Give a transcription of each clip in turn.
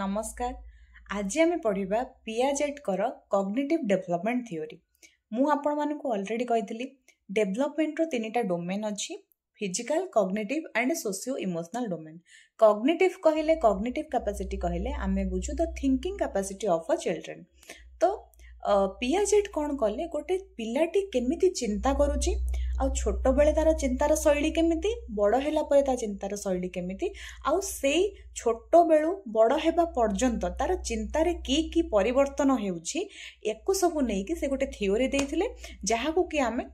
ନମସ୍କାର। ଆଜି ଆମେ ପଢ଼ିବା ପିଆଜେଟଙ୍କର କଗ୍ନିଟିଭ୍ ଡେଭଲପମେଣ୍ଟ ଥିଓରି। ମୁଁ ଆପଣମାନଙ୍କୁ ଅଲରେଡ଼ି କହିଥିଲି, ଡେଭଲପମେଣ୍ଟର ତିନିଟା ଡୋମେନ୍ ଅଛି: physical, cognitive and socio emotional domain. Cognitive କହିଲେ, କଗ୍ନିଟିଭ୍ କାପାସିଟି କହିଲେ ଆମେ ବୁଝୁ the thinking capacity of a children. ତ ପିଆଜେଟ୍ କ'ଣ କଲେ? ଗୋଟେ ପିଲାଟି କେମିତି ଚିନ୍ତା କରୁଛି, ଆଉ ଛୋଟବେଳେ ତାର ଚିନ୍ତାର ଶୈଳୀ କେମିତି, ବଡ଼ ହେଲା ପରେ ତା ଚିନ୍ତାର ଶୈଳୀ କେମିତି, ଆଉ ସେଇ ଛୋଟବେଳୁ ବଡ଼ ହେବା ପର୍ଯ୍ୟନ୍ତ ତାର ଚିନ୍ତାରେ କି କି ପରିବର୍ତ୍ତନ ହେଉଛି, ୟାକୁ ସବୁ ନେଇକି ସେ ଗୋଟେ ଥିଓରି ଦେଇଥିଲେ, ଯାହାକୁ କି ଆମେ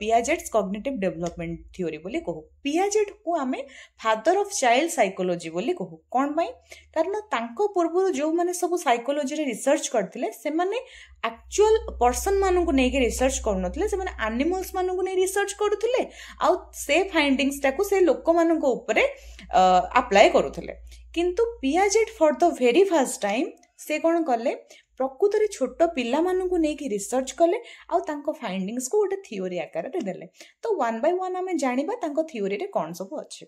ପିଆଜେଟ୍ସ କଗ୍ନିଟିଭ୍ ଡେଭଲପମେଣ୍ଟ ଥିଓରି ବୋଲି କହୁ। ପିଆଜେଟ୍କୁ ଆମେ ଫାଦର ଅଫ୍ ଚାଇଲ୍ଡ ସାଇକୋଲୋଜି ବୋଲି କହୁ। କ'ଣ ପାଇଁ? କାରଣ ତାଙ୍କ ପୂର୍ବରୁ ଯେଉଁମାନେ ସବୁ ସାଇକୋଲୋଜିରେ ରିସର୍ଚ୍ଚ କରିଥିଲେ, ସେମାନେ ଆକ୍ଚୁଆଲ ପର୍ସନମାନଙ୍କୁ ନେଇକି ରିସର୍ଚ୍ଚ କରୁନଥିଲେ, ସେମାନେ ଆନିମଲ୍ସମାନଙ୍କୁ ନେଇ ରିସର୍ଚ୍ଚ କରୁଥିଲେ ଆଉ ସେ ଫାଇଣ୍ଡିଙ୍ଗସଟାକୁ ସେ ଲୋକମାନଙ୍କ ଉପରେ ଆପ୍ଲାଏ କରୁଥିଲେ। କିନ୍ତୁ ପିଆଜେଟ୍ for the very first time ସେ କ'ଣ କଲେ? ପ୍ରକୃତରେ ଛୋଟ ପିଲାମାନଙ୍କୁ ନେଇକି ରିସର୍ଚ୍ଚ କଲେ ଆଉ ତାଙ୍କ ଫାଇଣ୍ଡିଙ୍ଗସକୁ ଗୋଟେ ଥିଓରି ଆକାରରେ ଦେଲେ। ତ ୱାନ୍ ବାଇ ୱାନ୍ ଆମେ ଜାଣିବା ତାଙ୍କ ଥିଓରିରେ କ'ଣ ସବୁ ଅଛି।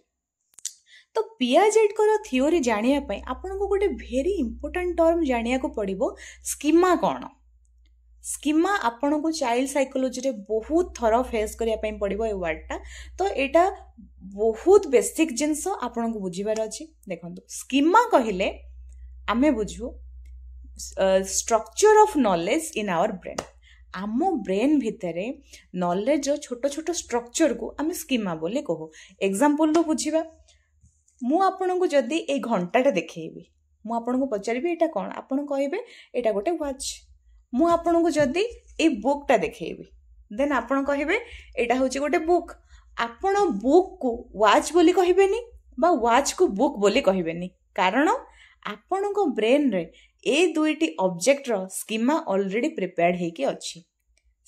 ତ ପିଆଜେଟଙ୍କର ଥିଓରି ଜାଣିବା ପାଇଁ ଆପଣଙ୍କୁ ଗୋଟେ ଭେରି ଇମ୍ପୋର୍ଟାଣ୍ଟ ଟର୍ମ ଜାଣିବାକୁ ପଡ଼ିବ, ସ୍କିମା କ'ଣ। ସ୍କିମା ଆପଣଙ୍କୁ ଚାଇଲ୍ଡ ସାଇକୋଲୋଜିରେ ବହୁତ ଥର ଫେସ୍ କରିବା ପାଇଁ ପଡ଼ିବ ଏ ୱାର୍ଡ଼ଟା। ତ ଏଇଟା ବହୁତ ବେସିକ୍ ଜିନିଷ, ଆପଣଙ୍କୁ ବୁଝିବାର ଅଛି। ଦେଖନ୍ତୁ, ସ୍କିମା କହିଲେ ଆମେ ବୁଝୁ structure of knowledge in our brain. ଆମ ବ୍ରେନ୍ ଭିତରେ ନଲେଜର ଛୋଟ ଛୋଟ ଷ୍ଟ୍ରକ୍ଚରକୁ ଆମେ ସ୍କିମା ବୋଲି କହୁ। ଏକ୍ଜାମ୍ପଲରୁ ବୁଝିବା। ମୁଁ ଆପଣଙ୍କୁ ଯଦି ଏଇ ଘଣ୍ଟାଟା ଦେଖେଇବି, ମୁଁ ଆପଣଙ୍କୁ ପଚାରିବି ଏଇଟା କ'ଣ, ଆପଣ କହିବେ ଏଇଟା ଗୋଟେ ୱାଚ୍। ମୁଁ ଆପଣଙ୍କୁ ଯଦି ଏଇ ବୁକ୍ଟା ଦେଖେଇବି, ଦେନ୍ ଆପଣ କହିବେ ଏଇଟା ହେଉଛି ଗୋଟେ ବୁକ୍। ଆପଣ ବୁକ୍କୁ ୱାଚ୍ ବୋଲି କହିବେନି ବା ୱାଚ୍କୁ ବୁକ୍ ବୋଲି କହିବେନି, କାରଣ ଆପଣଙ୍କ ବ୍ରେନ୍ରେ ଏ ଦୁଇଟି ଅବଜେକ୍ଟର ସ୍କିମା ଅଲରେଡ଼ି ପ୍ରିପେୟାର୍ଡ ହେଇକି ଅଛି।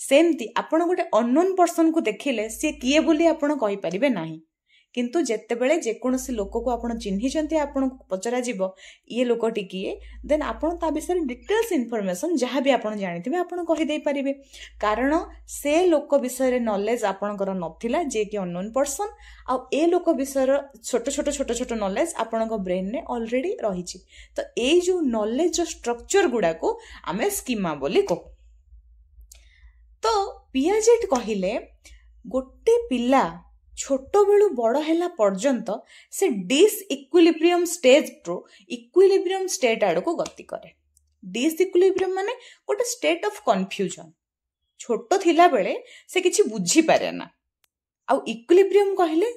ସେମିତି ଆପଣ ଗୋଟେ ଅନନୋନ୍ ପର୍ସନକୁ ଦେଖିଲେ ସିଏ କିଏ ବୋଲି ଆପଣ କହିପାରିବେ ନାହିଁ। କିନ୍ତୁ ଯେତେବେଳେ ଯେକୌଣସି ଲୋକକୁ ଆପଣ ଚିହ୍ନିଛନ୍ତି, ଆପଣଙ୍କୁ ପଚରାଯିବ ଇଏ ଲୋକଟି କିଏ, ଦେନ୍ ଆପଣ ତା ବିଷୟରେ ଡିଟେଲ୍ସ ଇନଫର୍ମେସନ୍ ଯାହା ବି ଆପଣ ଜାଣିଥିବେ, ଆପଣ କହିଦେଇପାରିବେ, କାରଣ ସେ ଲୋକ ବିଷୟରେ ନଲେଜ ଆପଣଙ୍କର ନଥିଲା, ଯିଏକି ଅନନୋନ୍ ପର୍ସନ୍, ଆଉ ଏ ଲୋକ ବିଷୟର ଛୋଟ ଛୋଟ ଛୋଟ ଛୋଟ ନଲେଜ ଆପଣଙ୍କ ବ୍ରେନ୍ରେ ଅଲରେଡ଼ି ରହିଛି। ତ ଏଇ ଯେଉଁ ନଲେଜର ଷ୍ଟ୍ରକ୍ଚର ଗୁଡ଼ାକୁ ଆମେ ସ୍କିମା ବୋଲି କହୁ। ତ ପିଆଜେଟ୍ କହିଲେ, ଗୋଟେ ପିଲା ଛୋଟବେଳୁ ବଡ଼ ହେଲା ପର୍ଯ୍ୟନ୍ତ ସେ ଡିସ୍ ଇକ୍ୱିଲିବ୍ରିୟମ୍ ଷ୍ଟେଜ୍ରୁ ଇକ୍ୱିଲିବ୍ରିୟମ୍ ଷ୍ଟେଟ୍ ଆଡ଼କୁ ଗତି କରେ। ଡିସ୍ ଇକ୍ୱିଲିବ୍ରିୟମ୍ ମାନେ ଗୋଟେ ଷ୍ଟେଟ୍ ଅଫ୍ କନଫ୍ୟୁଜନ୍। ଛୋଟ ଥିଲାବେଳେ ସେ କିଛି ବୁଝିପାରେ ନା। ଆଉ ଇକ୍ୱିଲିବ୍ରିୟମ୍ କହିଲେ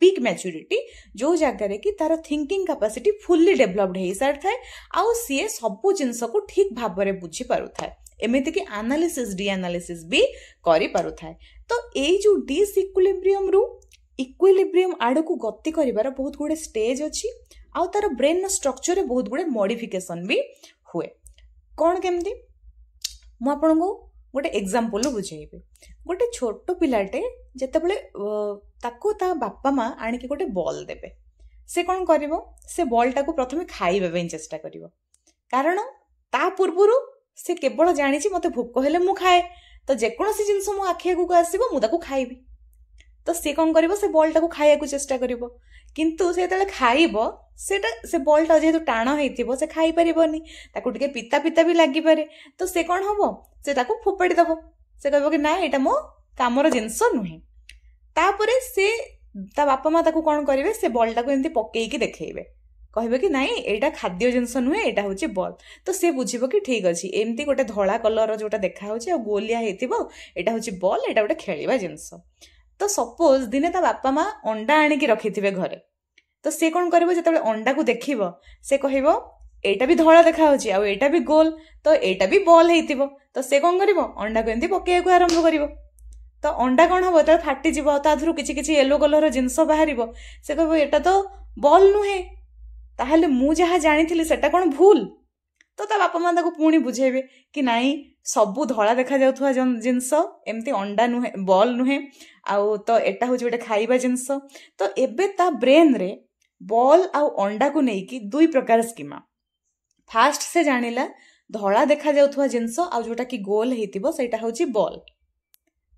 ପିକ୍ ମ୍ୟାଚୁରିଟି, ଯେଉଁ ଜାଗାରେ କି ତାର ଥିଙ୍କିଂ କାପାସିଟି ଫୁଲି ଡେଭଲପଡ୍ ହେଇସାରିଥାଏ ଆଉ ସିଏ ସବୁ ଜିନିଷକୁ ଠିକ୍ ଭାବରେ ବୁଝିପାରୁଥାଏ, ଏମିତିକି ଆନାଲିସିସ୍ ଡି ଆନାଲିସିସ୍ ବି କରିପାରୁଥାଏ। ତ ଏଇ ଯେଉଁ ଡିସ୍ ଇକ୍ୱିଲିବ୍ରିୟମ୍ରୁ ଇକ୍ୱିଲିବ୍ରିୟମ୍ ଆଡ଼କୁ ଗତି କରିବାର ବହୁତ ଗୁଡ଼ିଏ ଷ୍ଟେଜ୍ ଅଛି ଆଉ ତାର ବ୍ରେନ୍ର ଷ୍ଟ୍ରକ୍ଚରରେ ବହୁତ ଗୁଡ଼ିଏ ମଡ଼ିଫିକେସନ୍ ବି ହୁଏ। କ'ଣ କେମିତି, ମୁଁ ଆପଣଙ୍କୁ ଗୋଟେ ଏକ୍ଜାମ୍ପଲ୍ ବୁଝେଇବି। ଗୋଟେ ଛୋଟ ପିଲାଟେ ଯେତେବେଳେ ତାକୁ ତା ବାପା ମା ଆଣିକି ଗୋଟେ ବଲ୍ ଦେବେ, ସେ କ'ଣ କରିବ? ସେ ବଲ୍ଟାକୁ ପ୍ରଥମେ ଖାଇବା ପାଇଁ ଚେଷ୍ଟା କରିବ, କାରଣ ତା ପୂର୍ବରୁ ସେ କେବଳ ଜାଣିଛି ମୋତେ ଭୋକ ହେଲେ ମୁଁ ଖାଏ, ତ ଯେକୌଣସି ଜିନିଷ ମୋ ଆଖି ଆଗକୁ ଆସିବ ମୁଁ ତାକୁ ଖାଇବି। ତ ସେ କ'ଣ କରିବ? ସେ ବଲ୍ଟାକୁ ଖାଇବାକୁ ଚେଷ୍ଟା କରିବ। କିନ୍ତୁ ସେ ଯେତେବେଳେ ଖାଇବ, ସେଇଟା ସେ ବଲ୍ଟା ଯେହେତୁ ଟାଣ ହେଇଥିବ, ସେ ଖାଇପାରିବନି, ତାକୁ ଟିକେ ପିତା ପିତା ବି ଲାଗିପାରେ। ତ ସେ କ'ଣ ହବ? ସେ ତାକୁ ଫୋପାଡ଼ି ଦବ। ସେ କହିବ କି ନା, ଏଇଟା ମୋ କାମର ଜିନିଷ ନୁହେଁ। ତାପରେ ସେ ତା ବାପା ମା ତାକୁ କ'ଣ କରିବେ? ସେ ବଲ୍ଟାକୁ ଏମିତି ପକେଇକି ଦେଖେଇବେ, କହିବେ କି ନାଇଁ, ଏଇଟା ଖାଦ୍ୟ ଜିନିଷ ନୁହେଁ, ଏଇଟା ହେଉଛି ବଲ୍। ତ ସେ ବୁଝିବ କି ଠିକ୍ ଅଛି, ଏମିତି ଗୋଟେ ଧଳା କଲର୍ର ଯୋଉଟା ଦେଖାହେଉଛି ଆଉ ଗୋଲିଆ ହେଇଥିବ, ଏଇଟା ହେଉଛି ବଲ୍, ଏଇଟା ଗୋଟେ ଖେଳିବା ଜିନିଷ। ତ ସପୋଜ ଦିନେ ତା ବାପା ମା ଅଣ୍ଡା ଆଣିକି ରଖିଥିବେ ଘରେ, ତ ସେ କ'ଣ କରିବ? ଯେତେବେଳେ ଅଣ୍ଡାକୁ ଦେଖିବ, ସେ କହିବ ଏଇଟା ବି ଧଳା ଦେଖାହେଉଛି ଆଉ ଏଇଟା ବି ଗୋଲ, ତ ଏଇଟା ବି ବଲ୍ ହେଇଥିବ। ତ ସେ କ'ଣ କରିବ? ଅଣ୍ଡାକୁ ଏମିତି ପକେଇବାକୁ ଆରମ୍ଭ କରିବ। ତ ଅଣ୍ଡା କ'ଣ ହବ? ଯେତେବେଳେ ଫାଟିଯିବ, ତା ଦେହରୁ କିଛି କିଛି ୟେଲୋ କଲର୍ର ଜିନିଷ ବାହାରିବ, ସେ କହିବ ଏଇଟା ତ ବଲ୍ ନୁହେଁ, ତାହେଲେ ମୁଁ ଯାହା ଜାଣିଥିଲି ସେଟା କ'ଣ ଭୁଲ? ତ ତା ବାପା ମା ତାକୁ ପୁଣି ବୁଝେଇବେ କି ନାଇଁ, ସବୁ ଧଳା ଦେଖାଯାଉଥିବା ଜିନିଷ ଏମିତି ଅଣ୍ଡା ନୁହେଁ, ବଲ୍ ନୁହେଁ, ଆଉ ତ ଏଟା ହେଉଛି ଗୋଟେ ଖାଇବା ଜିନିଷ। ତ ଏବେ ତା ବ୍ରେନ୍ରେ ବଲ୍ ଆଉ ଅଣ୍ଡାକୁ ନେଇକି ଦୁଇ ପ୍ରକାର ସ୍କିମା। ଫାଷ୍ଟ ସେ ଜାଣିଲା ଧଳା ଦେଖାଯାଉଥିବା ଜିନିଷ ଆଉ ଯୋଉଟା କି ଗୋଲ ହେଇଥିବ, ସେଇଟା ହେଉଛି ବଲ୍।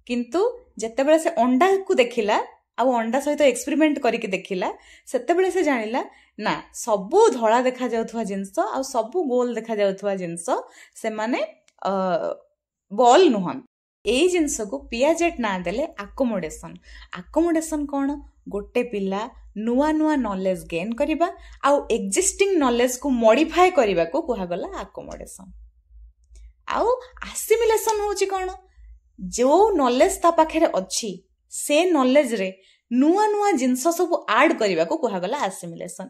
କିନ୍ତୁ ଯେତେବେଳେ ସେ ଅଣ୍ଡାକୁ ଦେଖିଲା ଆଉ ଅଣ୍ଡା ସହିତ ଏକ୍ସପେରିମେଣ୍ଟ କରିକି ଦେଖିଲା, ସେତେବେଳେ ସେ ଜାଣିଲା ନା ସବୁ ଧଳା ଦେଖାଯାଉଥିବା ଜିନିଷ ଆଉ ସବୁ ଗୋଲ ଦେଖାଯାଉଥିବା ଜିନିଷ ସେମାନେ ବଲ୍ ନୁହନ୍ତି। ଏଇ ଜିନିଷକୁ ପିଆଜେଟ୍ ନାଁ ଦେଲେ ଆକୋମୋଡେସନ୍। ଆକୋମୋଡେସନ୍ କ'ଣ? ଗୋଟେ ପିଲା ନୂଆ ନୂଆ ନଲେଜ ଗେନ୍ କରିବା ଆଉ ଏକ୍ଜିଷ୍ଟିଂ ନଲେଜକୁ ମଡିଫାଏ କରିବାକୁ କୁହାଗଲା ଆକୋମୋଡେସନ୍। ଆଉ ଆସିମିଲେସନ୍ ହେଉଛି କ'ଣ? ଯେଉଁ ନଲେଜ ତା ପାଖରେ ଅଛି ସେ ନଲେଜରେ ନୂଆ ନୂଆ ଜିନିଷ ସବୁ ଆଡ୍ କରିବାକୁ କୁହାଗଲା ଆସିମିଲେସନ୍।